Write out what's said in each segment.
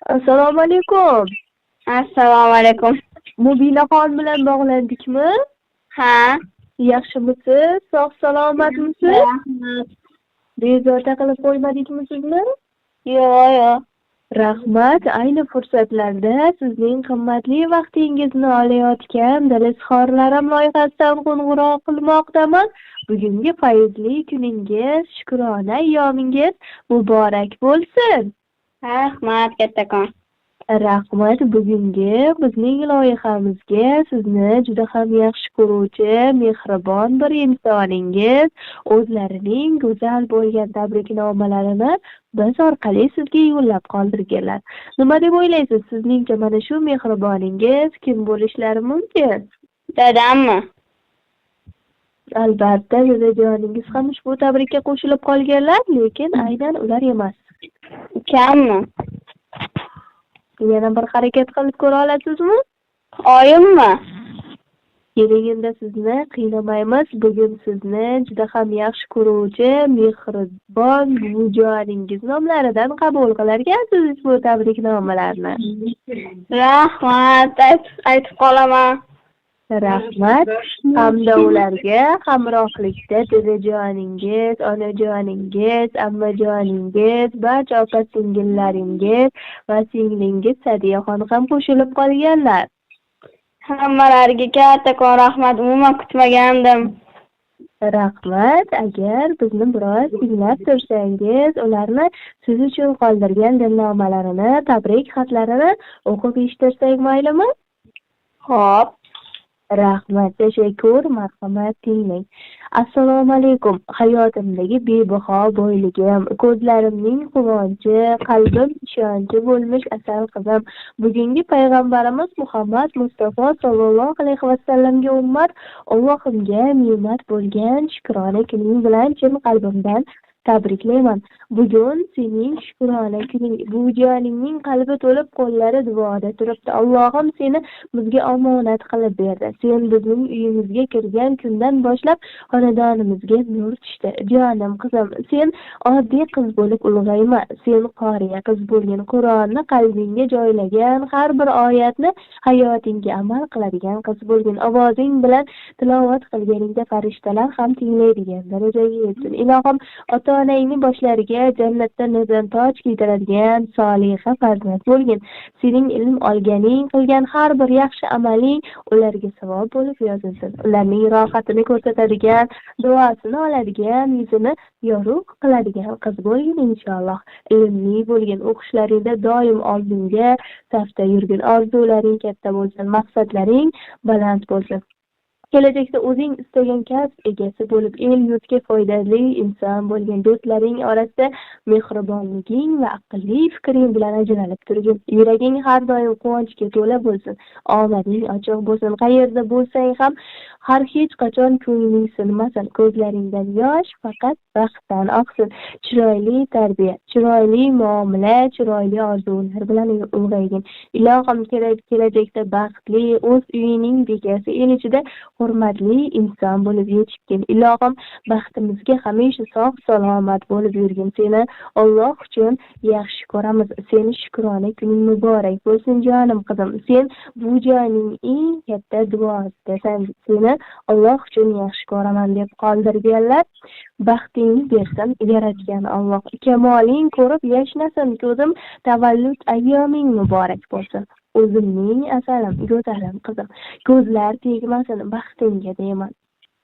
Assalomu alaykum. Assalomu alaykum. Mubinaxon bilan bog'landikmi? Ha. Yaxshimisiz? Sog' salomatmisiz? Rahmat. Bezovta qilib qo'ymadikmi sizni? Yo'q, yo'q. Rahmat. Ayni fursatlarda sizning qimmatli vaqtingizni olayotgan Dil izhorlarim loyihasidan qo'ng'iroq qilmoqdaman. Bugungi fayzli kuningiz, shukrona ayyomingiz muborak bo'lsin. Rahmat kattakon. Rahmat. Bugungi bizning loyihamizga sizni juda ham yaxshi ko'ruvchi, mehribon bir insoningiz o'zlarining go'zal bo'lgan tabriknomalarini biz orqali sizga yo'llab qoldirganlar. Nima deb o'ylaysiz, sizningcha mana shu mehriboningiz kim bo'lishlari mumkin? Dadammi? Albatta, dadajoningiz ham ushbu tabrikka qo'shilib qolganlar, lekin aynan ular emas. Ukammi? Yana bir harakat qilib ko'ra olasizmi? Oyimmi? Keling, unda sizni qiynamaymiz. Bugun sizni juda ham yaxshi ko'ruvchi, mehribon buvijoningiz nomlaridan qabul qilarkansiz ushbu tabriknomalarni. Rahmat, aytib qolaman. Rahmat. Hamda ularga hamrohlikda dadajoningiz, onajoningiz, ammajoningiz, barcha opa-singillaringiz va singlingiz Sadiyaxon ham qo'shilib qolganlar. Hammalariga kattakon rahmat. Umuman kutmagandim. Rahmat. Agar bizni biroz tinglab tursangiz, ularni siz uchun qoldirgan dilnomalarini, tabrik xatlarini o'qib eshittirsak maylimi? Xo'p. Rahmat, tashakkur, marhamat, tinglang. Assalomu alaykum. Hayotimdagi bebaho boyligim, ko'zlarimning quvonchi, qalbim ishonchi bo'lmish asal qizim. Bugungi payg'ambarimiz Muhammad Mustafa sollallohu alayhi vasallamga ummat, Allohimga ne'mat bo'lgan shukrona kuning bilan chin qalbimdan tabriklayman. Bugun sening shukrona kuning. Buvijoningning qalbi to'lib, qo'llari duoda turibdi. Allohim seni bizga omonat qilib berdi. Sen bizning uyimizga kirgan kundan boshlab xonadonimizga nur tushdi. Jonim qizim, sen oddiy qiz bo'lib ulg'ayma. Sen qoriya qiz bo'lgin. Qur'onni qalbingga joylagan, har bir oyatni hayotingga amal qiladigan qiz bo'lgin. Ovozing bilan tilovat qilganingda farishtalar ham tinglaydigan darajaga yetsin. Ilohim, ota-onangning boshlariga jannatda nurdan toj kiydiradigan soliha farzand bo'lgin. Sening ilm olganing, qilgan har bir yaxshi amaling ularga savob bo'lib yozilsin. Ularning rohatini ko'rsatadigan, duosini oladigan, yuzini yorug' qiladigan qiz bo'lgin inshaalloh. Ilmli bo'lgin, o'qishlaringda doim oldinga safda yurgin. Orzularing katta bo'lsin, maqsadlaring baland bo'lsin. Kelajakda o'zing istagan kasb egasi bo'lib, el-yurtga foydali inson bo'lgin. Do'stlaring orasida mehribonliging va aqlli fikring bilan ajralib turgin. Yuraging har doim quvonchga to'la bo'lsin. Omading ochiq bo'lsin. Qayerda bo'lsang ham har hech qachon ko'ngling sinmasin. Ko'zlaringdan yosh faqat baxtdan oqsin. Chiroyli tarbiya, chiroyli muomala, chiroyli orzular bilan ulg'aygin. Ilohim, kelajakda baxtli, o'z uyining bekasi, el ichida hurmatli inson bo'lib yetishgin. Ilohim, baxtimizga hamisha sog' salomat bo'lib yurgin. Seni Alloh uchun yaxshi ko'ramiz. Seni shukrona kuning muborak bo'lsin, jonim qizim. Sen bu joyning eng katta duosidasan. Seni Alloh uchun yaxshi ko'raman deb qoldirganlar. Baxtingni bersin yaratgan Alloh. Kamoling ko'rib yashnasin ko'zim. Tavallud ayyoming muborak bo'lsin. O'zimning asalim, go'zalim qizim. Ko'zlar tegmasin baxtingga deyman.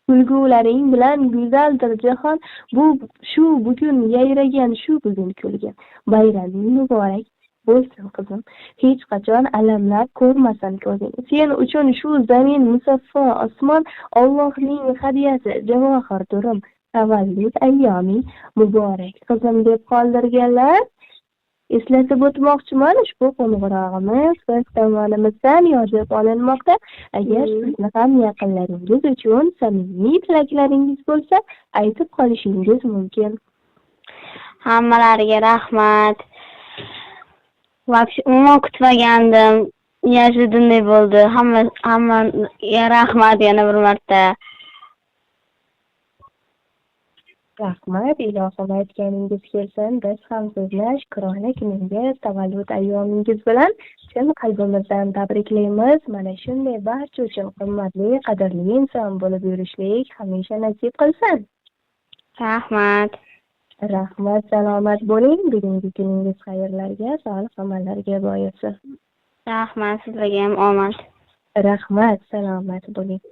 Kulgularing bilan go'zaldir jahon. Bu shu bugun yayragan, shu bugun kulgan. Bayraming muborak bo'lsin qizim. Hech qachon alamlar ko'rmasin ko'zing. Sen uchun shu zamin musaffo osmon Allohning hadiyasi javohir durum. Tavallud ayyoming muborak qizim deb qoldirganlar. Eslatib o'tmoqchiman, ushbu qo'ng'irog'imiz biz tomonimizdan yozib olinmoqda. Agar sizni ham yaqinlaringiz uchun samimiy tilaklaringiz bo'lsa, aytib qolishingiz mumkin. Hammalariga rahmat. Вообще umuman kutmagandim. Неожиданный bo'ldi. Hammaga rahmat yana bir marta. Rahmat, ilohim aytganingiz kelsin. Biz ham sizni shukrona kuningiz, tavallud ayyomingiz bilan chin qalbimizdan tabriklaymiz. Mana shunday barcha uchun qimmatli, qadrli inson bo'lib yurishlik hamisha nasib qilsin. Rahmat. Rahmat, salomat bo'ling. Bugungi kuningiz xayrlarga, solih amallarga boy o'tsin. Rahmat, sizlarga ham omad. Rahmat, salomat bo'ling.